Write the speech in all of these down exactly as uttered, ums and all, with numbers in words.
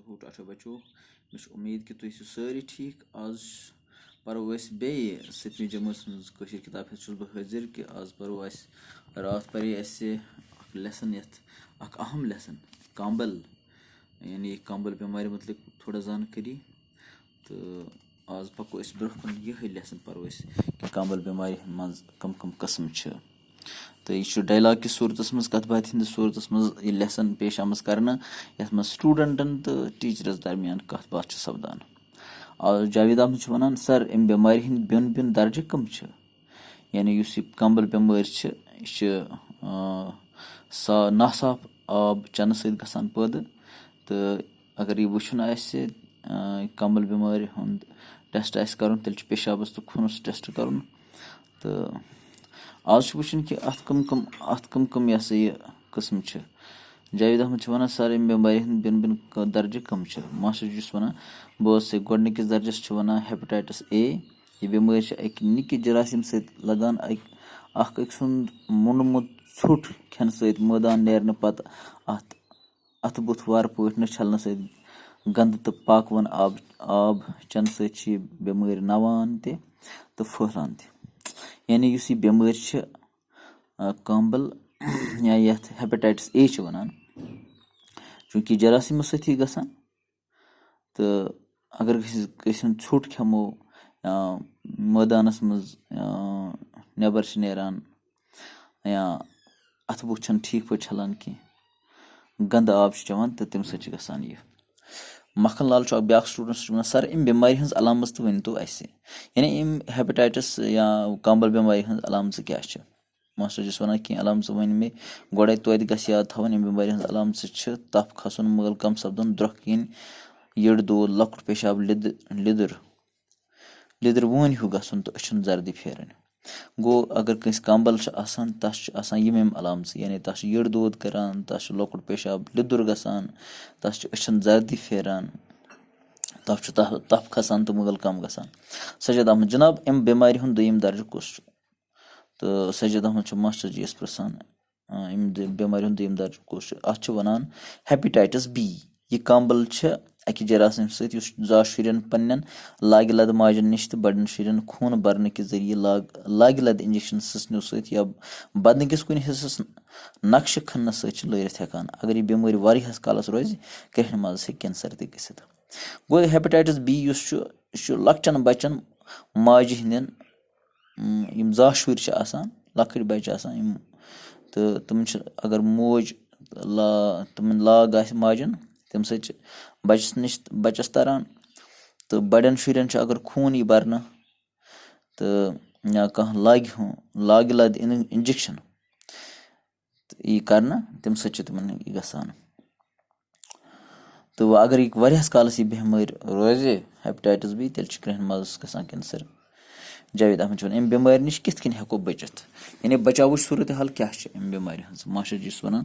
ٹھوٗل ٹاٹھو بچو، مےٚ چھِ اُمید کہِ تُہۍ ٲسِو سٲری ٹھیٖک۔ آز پَرو أسۍ بیٚیہِ سٔتمہِ جمٲژ ہٕنٛز کٲشِر کِتاب ہیٚتھ چھُس بہٕ حٲضِر کہِ آز پَرو اَسہِ، راتھ پَرے اَسہِ اَکھ lesson، یَتھ اَکھ اَہَم lesson، کامبل، یعنی کامبل بٮ۪مارِ مُتعلِق تھوڑا زانکٲری۔ تہٕ آز پَکو أسۍ برٛونٛہہ کُن یِہوٚے lesson پَرو أسۍ کہِ کامبل بٮ۪مارِ منٛز کَم کَم قٕسم چھِ۔ تہٕ یہِ چھُ dialogue کِس صوٗرتَس منٛز، کَتھ باتھِ ہِنٛدِس صوٗرتَس منٛز یہِ lesson پیش آمٕژ کرنہٕ، یَتھ منٛز studentن تہٕ teacherس درمیان کَتھ باتھ چھِ سپدان۔ آ، جاوید احمد چھُ وَنان، "Sir، اَمہِ بٮ۪مارِ ہِنٛدۍ بیوٚن بیوٚن درجہٕ کَم چھِ؟" یعنی یُس یہِ کامبل بٮ۪مٲرۍ چھِ، یہِ چھِ، آ، سا-، ناصاف آب چٮ۪نہٕ سۭتۍ گژھان پٲدٕ۔ تہٕ اگر یہِ وٕچھُن آسہِ، آ، کامبل بٮ۪مٲرۍ ہُنٛد test آسہِ کَرُن، تیٚلہِ چھُ پیشابَس تہٕ خوٗنَس test کَرُن۔ تہٕ آز چھُ وٕچھُن کہِ اَتھ کٕم کٕم، اَتھ کٕم کٕم، یہِ ہسا یہِ، قٕسم چھِ۔ جاوید احمد چھُ وَنان، "Sir، اَمہِ بٮ۪مارِ ہٕنٛدۍ بیوٚن بیوٚن درجہٕ کٕم چھِ؟" ماسٹر جی چھُس وَنان، بہٕ اوسُس گۄڈٕنِکِس درجَس چھِ وَنان hepatitis A۔ یہِ بٮ۪مٲرۍ چھِ اَکہِ نِکہِ جراثیم سۭتۍ لَگان، اَکہِ، اَکھ أکۍ سُنٛد مُنڈمُت ژھوٚٹ کھٮ۪نہٕ سۭتۍ مٲدان نیرنہٕ پَتہٕ اَتھ اَتھٕ بُتھ وارٕ پٲٹھۍ نہٕ چھَلنہٕ سۭتۍ گنٛدٕ تہٕ پاکوُن آب، آب چٮ۪نہٕ سۭتۍ چھِ یہِ بٮ۪مٲرۍ نَوان تہِ تہٕ پھٔہلان تہِ۔ یعنی یُس یہِ بٮ۪مٲرۍ چھِ، آ، کامبل یا یَتھ hepatitis A چھِ وَنان، چوٗنٛکہِ جراثیٖمو سۭتی گژھان، تہٕ اگر أسۍ کٲنٛسہِ ہُنٛد ژھوٚٹ کھٮ۪مو یا مٲدانَس منٛز، آ، نٮ۪بر چھِ نیران یا اَتھٕ بُتھ چھَنہٕ ٹھیٖک پٲٹھۍ چھَلان کینٛہہ، گنٛدٕ آب چھِ چٮ۪وان تہٕ تَمہِ سۭتۍ چھِ گژھان یہِ۔ مکھن لال چھُ اَکھ بیٛاکھ student، سُہ چھُ وَنان، "Sir، اَمہِ بٮ۪مارِ ہٕنٛز علامژ تہٕ ؤنۍ تو اَسہِ۔" یعنی اَمہِ hepatitis یا کامبل بٮ۪مارِ ہٕنٛز علامژٕ کیٛاہ چھِ؟ ماسٹر جی چھُس وَنان، کینٛہہ علامژٕ ؤنۍ مےٚ گۄڈَے، توتہِ گژھِ یاد تھاوٕنۍ، اَمہِ بٮ۪مارِ ہٕنٛز علامژٕ چھِ تَپھ کھَسُن، مٲل کَم سَپدُن، درٛۄکھ یِنۍ، یٔڈ دود، لۄکُٹ پیشاب، لیٚدٕ-، لیٚدٕر، لیٚدٕر وٲنۍ ہیوٗ گژھُن تہٕ أچھَن زردی پھیرٕنۍ۔ گوٚو، اگر کٲنٛسہِ کامبل چھِ آسان، تَس چھِ آسان یِم یِم علامژٕ، یعنی تَس چھِ یٔڈ دود کَران، تَس چھُ لۄکُٹ پیشاب لیٚدُر گژھان، تَس چھِ أچھَن زردی پھیران، تَس چھُ تَپھ، تَپھ کھَسان تہٕ مٲل کَم گژھان۔ سجاد احمد، جناب، اَمہِ بٮ۪مارِ ہُنٛد دوٚیِم درجہٕ کُس چھُ؟ تہٕ سجاد احمد چھُ ماسٹر جی یَس پرٛژھان، آ، اَمہِ دِ-، بٮ۪مارِ ہُنٛد دوٚیِم درجہٕ کُس چھُ؟ اَتھ چھِ وَنان hepatitis B۔ یہِ کامبل چھِ اَکہِ جراثیم سۭتۍ، یُس زا شُرٮ۪ن پنٛنٮ۪ن لاگہِ لَدٕ ماجٮ۪ن نِش تہٕ بَڑٮ۪ن شُرٮ۪ن خوٗن بَرنہٕ کہِ ذٔریعہٕ لاگ-، لاگہِ لَدٕ injection سٕژنیو سۭتۍ یا بدنہٕ کِس کُنہِ حصَس نقشہٕ کھننہٕ سۭتۍ چھِ لٲرِتھ ہٮ۪کان۔ اگر یہِ بٮ۪مٲرۍ واریاہَس کالَس روزِ، کرٛیٚہنہِ منٛزَس ہیٚکہِ cancer تہِ گٔژھِتھ۔ گوٚو، hepatitis B یُس چھُ، یہِ چھُ لۄکچَن بَچَن ماجہِ ہِنٛدٮ۪ن، اۭں، یِم زا شُرۍ چھِ آسان، لۄکٕٹۍ بَچہِ آسان یِم، تہٕ تِمَن چھِ، اگر موج لا-، تِمَن لاگ آسہِ ماجَن، تَمہِ سۭتۍ چھِ بَچَس نِش، بَچَس تَران۔ تہٕ بَڑٮ۪ن شُرٮ۪ن چھُ اگر خوٗن یی بَرنہٕ، تہٕ یا کانٛہہ لاگہِ ہُہ-، لاگہِ لَدِ اِن-، injection، تہٕ یی کَرنہٕ، تَمہِ سۭتۍ چھِ تِمَن یہِ گژھان۔ تہٕ وۄنۍ اگر یہِ واریاہَس کالَس یہِ بٮ۪مٲرۍ روزِ، hepatitis B، تیٚلہِ چھِ کرٛیٚہنہِ منٛزَس گژھان cancer۔ جاوید احمد چھُ وَنان، اَمہِ بٮ۪مارِ نِش کِتھ کٔنۍ ہٮ۪کو بٔچِتھ؟ یعنی بچاوٕچ صوٗرت حال کیٛاہ چھِ اَمہِ بٮ۪مارِ ہٕنٛز؟ ماسٹر جی چھُس وَنان،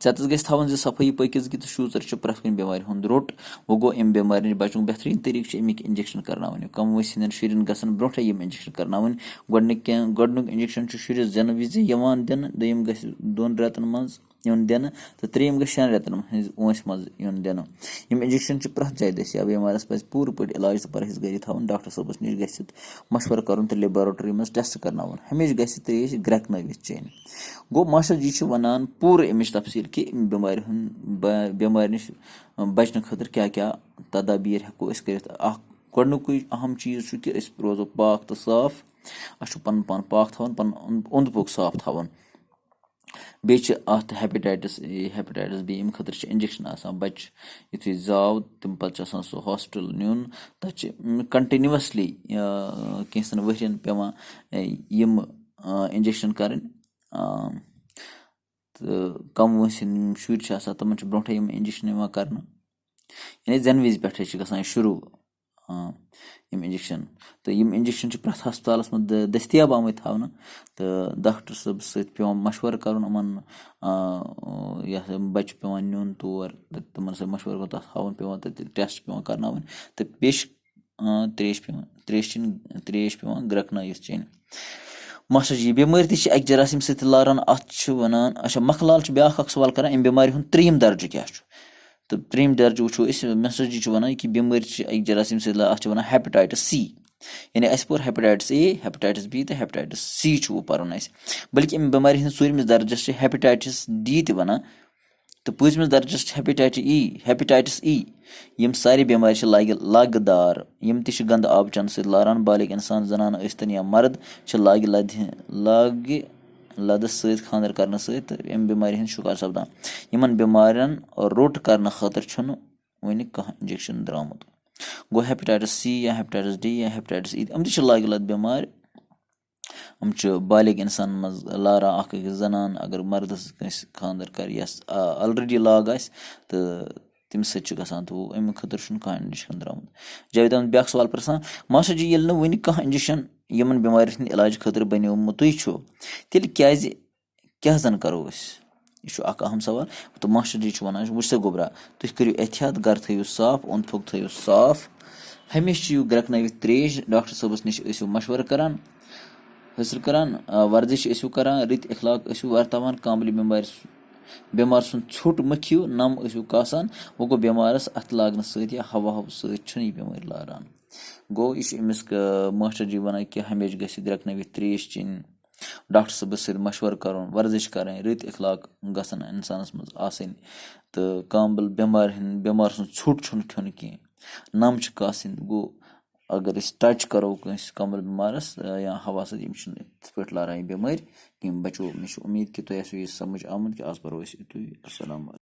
ژٮ۪تَس گژھِ تھاوُن زِ صفٲیی پٲکیزگی تہٕ شوٗژَر چھُ پرٛٮ۪تھ کُنہِ بٮ۪مارِ ہُنٛد روٚٹ۔ وۄنۍ گوٚو، اَمہِ بٮ۪مارِ نِش بچنُک بہتریٖن طریٖقہٕ چھُ اَمِکۍ injection کرناوٕنۍ۔ کم وٲنٛسہِ ہٕنٛدٮ۪ن شُرٮ۪ن گژھن برونٛٹھے یِم injection کرناوٕنۍ۔ گۄڈٕنِکۍ کینٛہہ، گۄڈٕنیُک injection چھُ شُرِس زٮ۪نہٕ وِزِ یِوان دِنہٕ، دوٚیِم گژھِ دۄن رٮ۪تن منٛز یُن دِنہٕ تہٕ ترٛیٚیِم گژھِ شٮ۪ن رٮ۪تن ہٕنٛز وٲنٛسہِ منٛز یُن دِنہٕ۔ یِم injection چھِ پرٛٮ۪تھ جایہِ دٔستیاب۔ بٮ۪مارس پزِ پوٗرٕ پٲٹھۍ علاج تہٕ پرہیز گٔری تھاوُن۔ ڈاکٹر صٲبس نِش گژھِ مشورٕ کرُن تہٕ laboratory منٛز test کرناوُن۔ ہمیشہِ گژھِ ترٛیش گرٮ۪کنٲوِتھ چیٚنۍ۔ گوٚو، ماسٹر جی چھِ وَنان پوٗرٕ اَمِچ تفصیٖل کہِ اَمہِ بٮ۪مارِ ہُنٛد، بہ-، بٮ۪مارِ نِش بچنہٕ خٲطرٕ کیٛاہ کیٛاہ تدابیٖر ہٮ۪کو أسۍ کٔرِتھ۔ اکھ گۄڈٕنیُکُے اَہَم چیٖز چھُ کہِ أسۍ روزو پاک تہٕ صاف۔ اَسہِ چھُ پَنُن پان پاک تھاوُن، پَنُن اوٚنٛد، اوٚنٛد پوٚک صاف تھاوُن۔ بیٚیہِ چھِ اَتھ hepatitis، یہِ hepatitis B، اَمہِ خٲطرٕ چھِ injection آسان۔ بَچہٕ یُتھُے زاو، تَمہِ پَتہٕ چھُ آسان سُہ hospital نیُن۔ تَتہِ چھِ continuously، آ، کینٛژَن ؤرِین پٮ۪وان، آ، یِم، آ، injection کَرٕنۍ۔ آ، تہٕ کَم وٲنٛسہِ ہٕنٛدۍ یِم شُرۍ چھِ آسان، تِمَن چھِ برونٛٹھٕے یِم injection یِوان کَرنہٕ۔ یعنی زٮ۪نہٕ وِزِ پٮ۪ٹھَے چھِ گژھان یہِ شروٗع، آ، یِم injection۔ تہٕ یِم injection چھِ پرٛٮ۪تھ ہسپتالَس منٛز د-، دٔستیاب آمٕتۍ تھاونہٕ۔ تہٕ ڈاکٹر صٲبَس سۭتۍ پٮ۪وان مَشوَرٕ کَرُن یِمَن، آ، یَتھ بَچہٕ پٮ۪وان نیُن تور، تہٕ تِمَن سۭتۍ مَشوَرٕ کَرُن، تَتھ ہاوُن پٮ۪وان، تَتہِ test پٮ۪وان کَرناوٕنۍ۔ تہٕ بیٚیہِ چھِ، آ، ترٛیش پٮ۪وان، ترٛیش چیٚنۍ، ترٛیش پٮ۪وان گرٛٮ۪کنٲیِتھ چیٚنۍ۔ ماسٹر جی، یہِ بٮ۪مٲرۍ تہِ چھِ اَکہِ جراثیم سۭتۍ لاران، اَتھ چھِ وَنان، اچھا، مکھٕ لال چھُ بیٛاکھ اَکھ سوال کَران، اَمہِ بٮ۪مارِ ہُنٛد ترٛیٚیِم درجہٕ کیٛاہ چھُ؟ تہٕ ترٛیٚیِم درجہٕ وٕچھو أسۍ، ماسٹر جی چھُ وَنان کہِ بٮ۪مٲرۍ چھِ اَکہِ جراثیم سۭتۍ لا-، اَتھ چھِ وَنان ہیپیٹائٹس سی۔ یعنی اَسہِ پوٚر ہیپیٹائٹس اے، ہیپیٹائٹس بی تہٕ ہیپیٹائٹس سی چھُ وۄنۍ پَرُن اَسہِ۔ بلکہِ اَمہِ بٮ۪مارِ ہِنٛدِس ژوٗرمِس درجَس چھِ ہیپیٹائٹس ڈی تہِ وَنان۔ تہٕ پٲنٛژمِس درجَس چھِ ہیپیٹائٹس ای، ہیپیٹائٹس ای۔ یِم سارے بٮ۪مارِ چھِ لاگہِ، لاگہٕ دار، یِم تہِ چھِ گنٛدٕ آبہٕ چَنہٕ سۭتۍ لاران۔ بالغ اِنسان، زنان ٲسۍتن یا مرد، چھِ لاگہِ لدِ، لاگہِ لدس سۭتۍ خانٛدر کرنہٕ سۭتۍ تہٕ اَمہِ بٮ۪مارِ ہُنٛد شُکار سپدان۔ یِمن بٮ۪مارٮ۪ن روٚٹ کرنہٕ خٲطرٕ چھُنہٕ وُنہِ کانٛہہ انجیکشن درٛامُت۔ گوٚو، ہیپیٹائٹس سی یا ہیپیٹائٹس ڈی یا ہیپیٹائٹس ای، یِم تہِ چھِ لاگہِ لد بٮ۪مارِ۔ یِم چھِ بالغ اِنسانن منٛز لاران، اکھ أکِس زنان اگر مردس کٲنٛسہِ خانٛدر کرِ یس، آ، already لاگ آسہِ تہٕ تٔمِس سۭتۍ چھُ گژھان، تہٕ اَمہِ خٲطرٕ چھُنہٕ کانٛہہ انجیکشن درٛامُت۔ جاوید احمد بیٛاکھ سوال پرژھان، ماسٹر جی، ییٚلہِ نہٕ وُنہِ کانٛہہ انجیکشن یِمن بٮ۪مارٮ۪ن ہٕنٛدِ علاجہٕ خٲطرٕ بنیومُتُے چھُ، تیٚلہِ کیٛازِ، کیٛاہ زن کرو أسۍ؟ یہِ چھُ اکھ اہم سوال۔ تہٕ ماسٹر جی چھُ ونان، وٕچھ سا گوٚبرا، تُہۍ کٔرِو احتیاط، گرٕ تھٲیِو صاف، اوٚنٛد پوٚک تھٲیِو صاف، ہمیشہِ چیٚیِو گرٛٮ۪کنٲوِتھ ترٛیش، ڈاکٹر صٲبس نِش ٲسِو مشورٕ کران، حٲصِل کران، آ، ورزش ٲسِو کران، رٕتۍ اخلاق ٲسِو ورتاوان، کانٛہہ بٮ۪مارِ س-، بٮ۪مار سُنٛد ژھوٚٹ مہٕ کھیٚیِو، نم ٲسِو کاسان، وۄنۍ گوٚو بٮ۪مارس اتھٕ لاگنہٕ سۭتۍ یا ہوا ہوا سۭتۍ چھُنہٕ یہِ بٮ۪مٲرۍ لاران۔ گوٚو، یہِ چھُ أمِس، آ، ماسٹر جی ونان کہِ ہمیشہِ گژھِ گرٛٮ۪کنٲوِتھ ترٛیش چیٚنۍ، ڈاکٹر صٲبس سۭتۍ مشورٕ کرُن، ورزش کرٕنۍ، رٕتۍ اخلاق گژھن انسانس منٛز آسٕنۍ، تہٕ کانٛہہ بٮ۪مارِ ہُنٛد، بٮ۪مار سُنٛد ژھوٚٹ چھُنہٕ کھیوٚن کینٛہہ، نم چھِ کاسٕنۍ۔ گوٚو، اگر أسۍ touch کرو کٲنٛسہِ کانٛہہ بٮ۪مارس، آ، یا ہوا سۭتۍ، یِم چھِنہٕ تِتھ پٲٹھۍ لاران یہِ بٮ۪مٲرۍ کینٛہہ۔ بچو، مےٚ چھِ اُمید کہِ تۄہہِ آسِوٕ یہِ سمجھ آمُت کہِ آز پرو أسۍ یِتُے۔ السلام علیکم۔